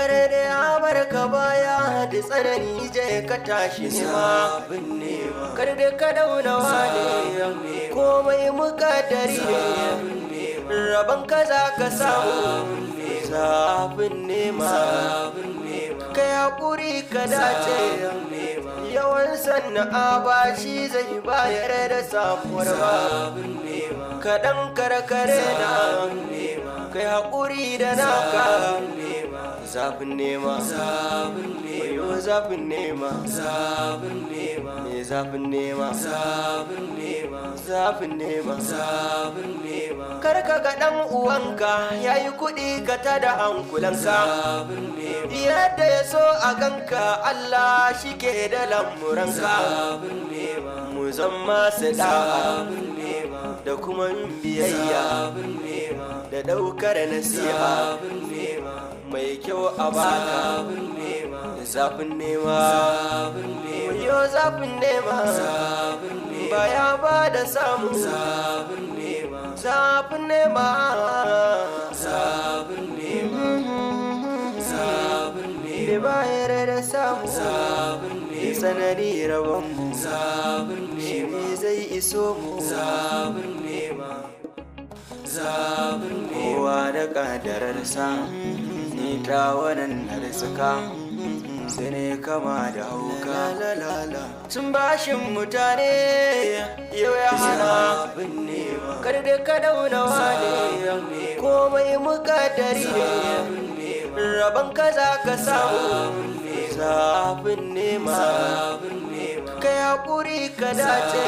Kare da ya barka baya da tsanani je ka tashi nema. Kar da ka dauna wane, komai mukaddari ne, rabon ka za ka samu. Zafin nema, kai hakuri ka dace, yawan sana'a ba shi zai bayar da samuwar ba. Kaɗan karkare na, kai hakuri da naka. Zafin nema, wayo zafin nema, me zafin nema, zafin nema. Kar ka ga ɗan uwanka yayi kuɗi ka tada hankulanka, yadda ya so a ganka Allah shi ke da lamuranka. Mu zama su da'a da kuma biyayya da ɗaukar nasiha mai kyau a baka. Zafin nema, wayo zafin nema, baya ba da samu. Zafin nema, bai bayar da samu. Sanadi rabon mu shi ne zai iso mu. Kowa da kadararsa, ni ta wannan arzika sai ne kama da hauka. Sun bashin mutane yau ya hana. Kar da ka dauna wane, komai mukaddari ne, rabon ka za ka samu. Zafin nema, kai hakuri ka dace,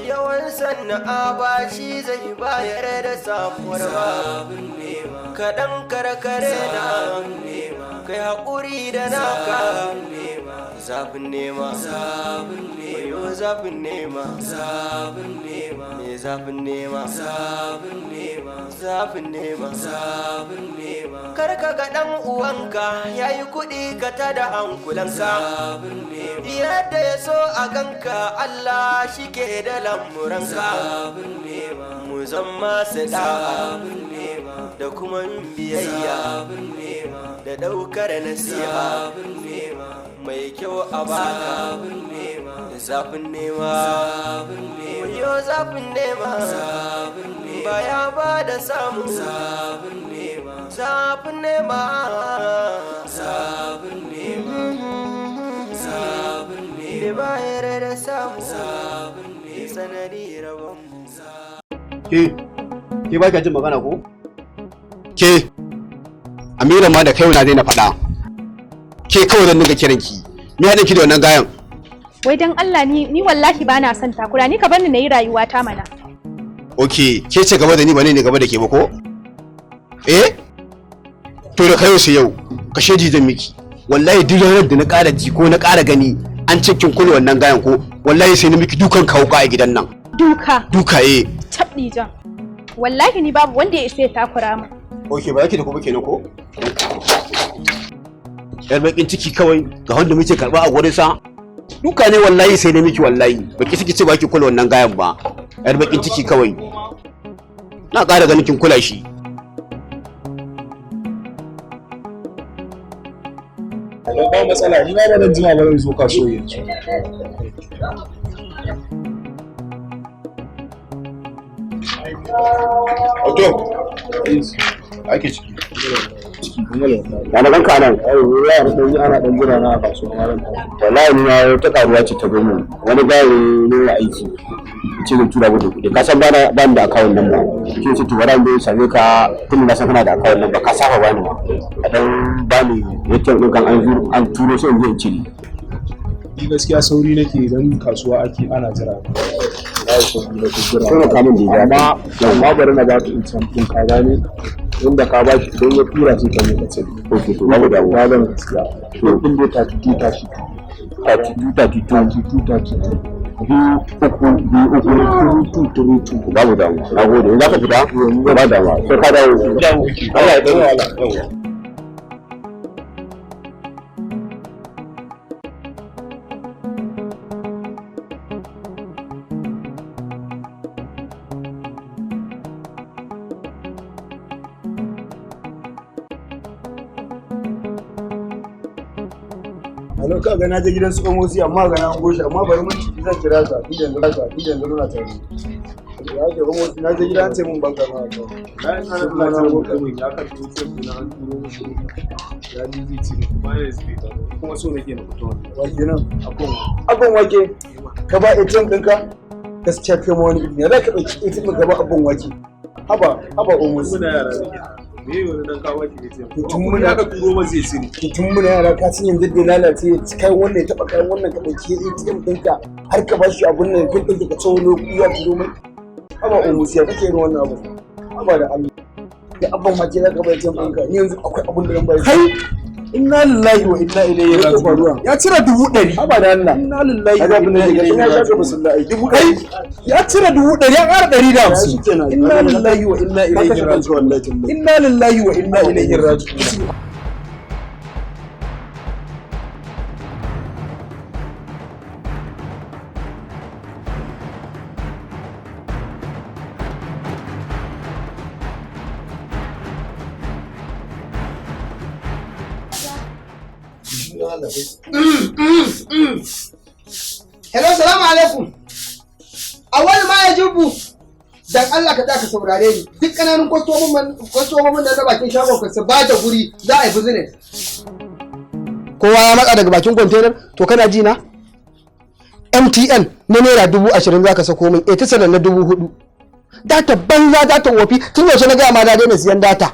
yawan sana'a ba shi zai bayar da samuwar ba. Kaɗan karkare na, kai hakuri da naka. Zafin nema, wayo zafin nema, me zafin nema, zafin nema. Kar ka ga ɗan uwanka yayi kuɗi ka tada hankulanka, yadda ya so a ganka Allah shi ke da lamuranka. Mu zama su da'a da kuma biyayya da ɗaukar nasiha mai kyau a baka. Zafin nema, wayo zafin nema, baya ba da samu. Zafin nema, bai bayar da samu. Sanadi rabon mu. Ke ba ka jin magana ko? Ke Amira ma da kai na daina faɗa. Ke kawai zan dinga kiranki. Me haɗin ki da wannan gayan? Wai dan Allah ni wallahi ba na son takura, ni ka bar ni nayi rayuwa ta mana. Okay, ke ce gaba da ni ba ne gaba da ke ba ko? Eh? To da kai sai yau kashe ji zan miki. Wallahi duk ranar da na ƙara ji ko na ƙara gani an ce kin kula wannan gayan ko, wallahi sai ni miki dukan kawuka a gidan nan. Duka. Duka eh. Tabdi jan. Wallahi ni babu wanda ya isa ya takura min. Okay, ba yake da kuma kenan ko? Yar bakin ciki kawai ga wanda muke karba a gurin sa. Duka ne wallahi sai na miki wallahi. Baki ciki ce baki kula wannan gayan ba. Yar bakin ciki kawai. Na ƙara ganin kin kula shi. Ba matsala, ni ma ba zan jima ba zan zo kasuwa yanzu. Auto. Ake ciki. Ya na ganka nan. Ana dan jira na a kasuwa ma ran. Wallahi ni ma ta karuwa ce ta gomo. Wani gaye ne aiki. Ce zan tura muku kuɗi. Ka san bana ban da account number. Ke ce to bara in same ka tun na san kana da account number ka saba bani ma. A dan bani ATM din kan an turo sai in je in cire. Ni gaskiya sauri nake idan kasuwa ake ana jira. Amma bari na ba ka ATM ɗin ka gane inda ka ba shi idan ya tura sai ka miƙa cire. Okay, to babu damuwa. Ka gane gaskiya. To ɗin dai 32 32. 32 32 32 32. 2 3 2 3 2 3 2. Babu damuwa. Na gode. Za ka fita? Ba damuwa. Sai ka dawo. Allah ya tsare. A ka ga na je gidan su Omosi, amma ga na hango shi, amma bari mun ciki zan kira sa tun yanzu, ka tun yanzu muna tare. Ya ke Omosi, na je gidan an ce mun banka ma ka. Bayan na na ce mutumin ya karɓi ATM ɗina, an turo mishi kuɗi. Ya ji zai cire kuma yanzu bai dawo. Kuma so nake na fito wannan. Wake nan. Akan Abban wake, ka ba ATM ɗinka? Gaskiya kai ma wani iri ne. Za ka ɗauki ATM ɗin ka ba abban wake? Haba, haba Omosi. Muna yara ne. Me wani dan kawo ki ATM? Tun muna aka turo ma zai cire. Tun muna yara, ka san yanzu da lalace kai, wannan ya taɓa kayan wannan, ka ɗauki ATM ɗinka har ka ba shi abun nan kun ɗinka, ka ce wani kuɗi ya turo mai. Haba Omosi, ya kake irin wannan abu? Haba da Allah. Da abban wake za ka ba ATM ɗinka? Ni yanzu akwai abun da zan ba shi. Kai, inna lillahi wa inna ilaihi Me yake raji'un. faruwa? Ya cire 100,000. Haba da Allah. Inna lillahi Kaga wa abin da inna nake gani, ilaihi ina shafe raji'un. musulla ai dubu Kai, ɗari. ya cire 100,000, ya ƙara 150. Ya shi kenan. Inna lillahi wa inna Ka ilaihi kashe kanka raji'un. wallahi tallahi. Inna lillahi wa inna ilaihi raji'un. Hello, salamu alaikum. Awal ma ya jibu. Dan Allah ka tsaya ka saurare ni. Duk ƙananun kwastomomin nan na bakin shagon ka su ba da guri, za a yi business. Kowa ya matsa daga bakin kwantenar, to kana ji na? MTN na ₦20,000 za ka sako min, Etisalat na 4,000. Data banza, data wofi, tun yaushe na gaya ma na daina siyan data.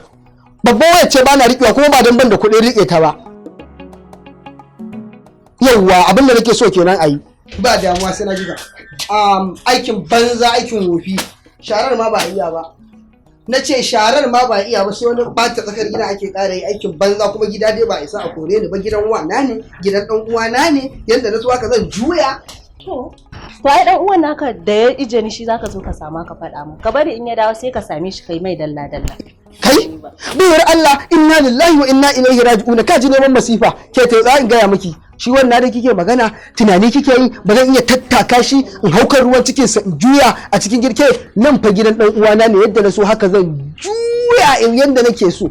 Babban wayar ce ba na riƙewa, kuma ba don ban da kuɗin riƙe ta ba. Yauwa, abin da nake so kenan a yi. Ba damuwa, sai na jiga. Aikin banza, aikin wofi, sharar ma ba a iya ba. Na ce sharar ma ba a iya ba, sai wani bata tsakar gida ake ƙara yi, aikin banza. Kuma gida dai ba a isa a kore ni ba, gidan wana ne, gidan ɗan uwana ne, yadda na so haka zan juya. To ai dan uwan naka da ya ije ni shi zaka zo ka sama ka faɗa min. Ka bari in ya dawo sai ka same shi kai mai dalla dalla. Kai, biyar Allah, inna lillahi wa inna ilaihi raji'un, ka ji neman masifa ke ta za in gaya miki. Shi wannan da kike magana, tunani kike yi ba zan iya tattaka shi in haukar ruwan cikin sa in juya a cikin girke nan fa. Gidan dan uwana ne, yadda na so haka zan juya in yadda nake so.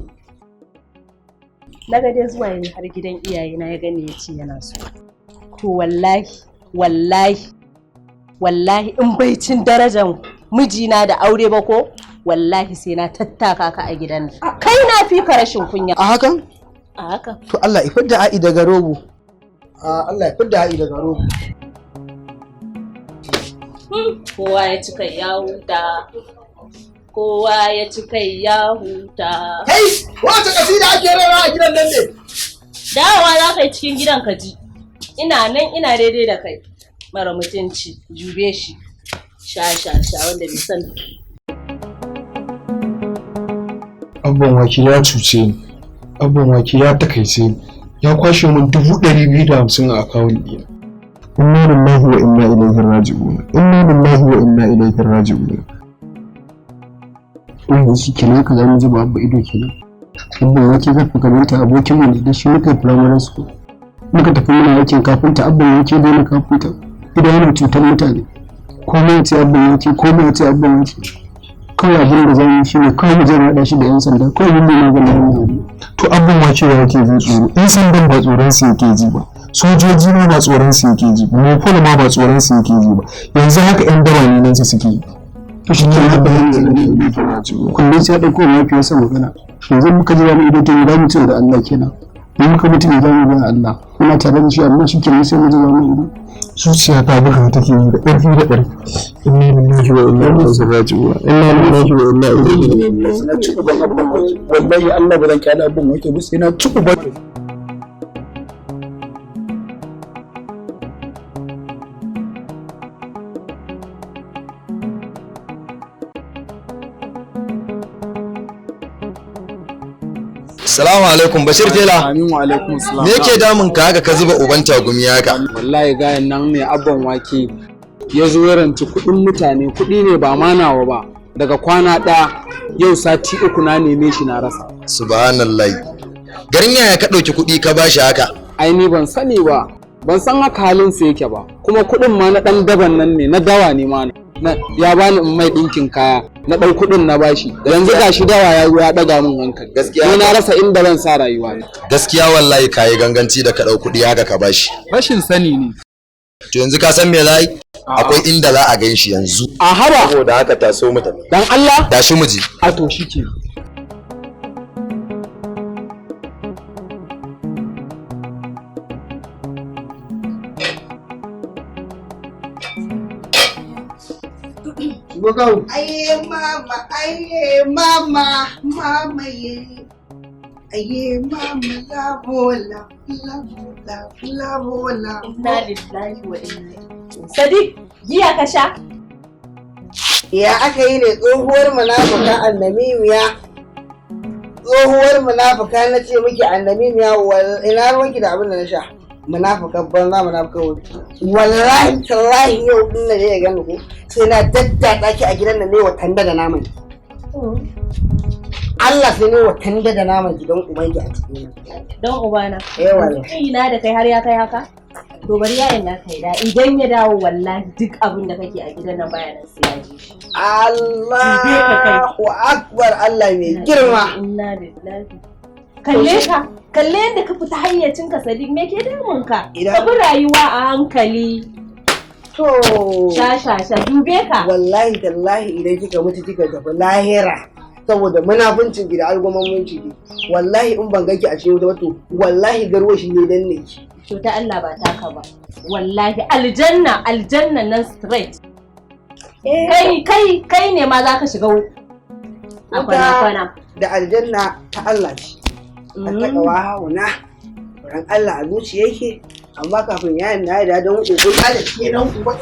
Na ga dai zuwa yayi har gidan iyayena ya gani ya ce yana so. To wallahi, wallahi, wallahi in bai cin darajan mijina da aure ba ko, wallahi sai na tattaka ka a gidan nan. Kai na fi ka rashin kunya. A hakan? A haka. To Allah ya fidda a'i daga rogo. A Allah ya fidda a'i daga rogo. Kowa ya ci kai ya huta. Kowa ya ci kai ya huta. Kai, wata kasida ake rera a gidan nan ne? Dawowa za ka yi cikin gidan ka ji. Ina nan ina daidai da kai. Mara mutunci, jube shi. Sha sha sha wanda bai san. Abban wake ya cuce ni. Abban wake ya takaice ni. Ya kwashe min 250,000 a akawun ɗina. Inna lillahi wa inna ilaihi raji'un. Inna lillahi wa inna ilaihi raji'un. Yanzu shi kenan ka zama zuba abba ido kenan. Abban wake zai fi kamanta, abokin mu ne, da shi muka yi primary school. Muka tafi muna aikin kafinta, abban wake daina kafinta. Idan yana cutar mutane. Komai ya ce abban wake, komai ya ce abban wake. Kawai abin da zan yi shine kawai mu je mu haɗa shi da 'yan sanda, kawai mun ne maganin wannan abu. To abban wake wa yake jin tsoro? 'Yan sandan ba tsoron su yake ji ba. Sojoji ma ba tsoron su yake ji ba. Mopol ma ba tsoron su yake ji ba. Yanzu haka 'yan daba ne nan su suke yi. To shi kenan abban wake kullum sai ya ɗauko mahaifiyarsa magana. Yanzu muka jira mu ido, to mu mu ce da Allah kenan. Mu muka mutu ne za mu ga Allah. Muna tare da shi, amma shi kenan sai mu jira mu ido. Zuciya ta buga take yi da ƙarfi da ƙarfi. Inna lillahi wa inna ilaihi raji'un. Inna lillahi wa inna ilaihi raji'un. Na ci uban abban wake. Wallahi Allah ba zan kyale abban wake ba sai na ci uban. Salamu alaikum, Bashir Tela. Amin wa alaikum salam. Me yake damun ka haka ka zuba uban tagumi haka? Wallahi gayan nan mai abban wake ya zo ya ranci kuɗin mutane, kuɗi ne ba ma nawa ba. Daga kwana ɗaya yau sati 3 na neme shi na rasa. Subhanallahi. Garin yaya ka ɗauki kuɗi ka bashi haka? Ai ni ban sani ba. Ban san haka halin sa yake ba. Kuma kuɗin ma na ɗan daban nan ne, na dawa ne ma. Ya bani in mai ɗinkin kaya, na ɗau kuɗin na bashi. Yanzu gashi dawa ya zo ya ɗaga min hankali. Gaskiya. Ni na rasa inda zan sa rayuwa na. Gaskiya wallahi kayi ganganci da ka ɗau kuɗi haka ka bashi. Rashin sani ne. To yanzu ka san me za yi? Akwai inda za a gan shi yanzu. A haba. Saboda haka taso mu tafi. Dan Allah. Tashi mu je. A to shike. Shigo. Aye mama, aye mama, mama ye. Aye mama, labo, labo, labo, labo, labo. Inna lillahi wa inna ilaihi. Sadiq, giya ka sha? Ya aka yi ne tsohuwar munafuka annamimiya. Tsohuwar munafuka na ce miki annamimiya, ina ruwanki da abin da na sha. Munafukan banza, munafukan wuri. Wallahi tallahi yau din na je ya gani ko sai na daddatsa ki a gidan nan ne wa tanda da naman. Allah sai ne wa tanda da naman gidan ubanki a cikin nan. Don ubana. Eh wallahi. Ina da kai har ya kai haka? To bari yayin na kai da idan ya dawo wallahi duk abin da kake a gidan nan baya nan sai ya ji shi. Allahu akbar, Allah mai girma. Inna lillahi. Kalle ka, kalle yadda ka fita hayyacinka Sadiq, me ke damun ka? Ka bi rayuwa a hankali. To. Sha sha sha, dube ka. Wallahi tallahi idan kika mutu kika tafi lahira saboda munafuncin gida algumamin ki, wallahi in ban ganki a cikin wuta ba to wallahi garwashi ne dan ne ki. To ta Allah ba taka ba. Wallahi aljanna, aljanna nan straight. Kai kai kai ne ma zaka shiga a kwana kwana. Da aljanna ta Allah ce. A takawa hauna. Ran Allah a zuciya yake, amma kafin yayin na da don kokon da ke dan uba.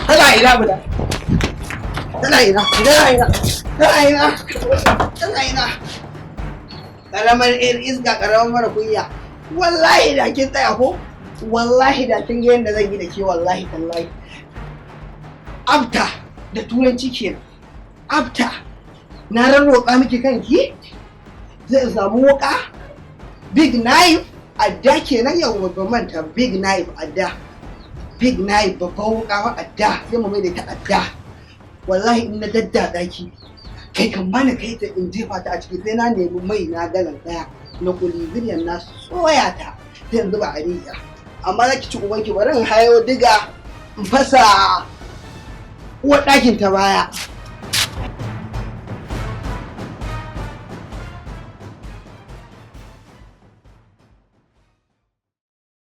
Tana ina buda. Tana ina, tana ina, tana ina, tana ina. Karamar yar iska, karamar mara kunya. Wallahi da kin tsaya ko? Wallahi da kin ga yadda zan yi da ke, wallahi tallahi. Abta da turanci kenan. Abta na rarroƙa miki kanki zai samu wuƙa, big knife, adda kenan. Yau babban manta big knife, adda, big knife, babban wuƙa wa adda, sai mu mai da ta adda. Wallahi in na daddaɗa ki kai kan bani kai ta in jefa ta a ciki, sai na nemi mai na galan ɗaya na kuliziriyan na soya ta, sai in zuba a rijiya. Amma za ki ci ubanki, bari in hayo diga in fasa uwar ɗakin ta baya.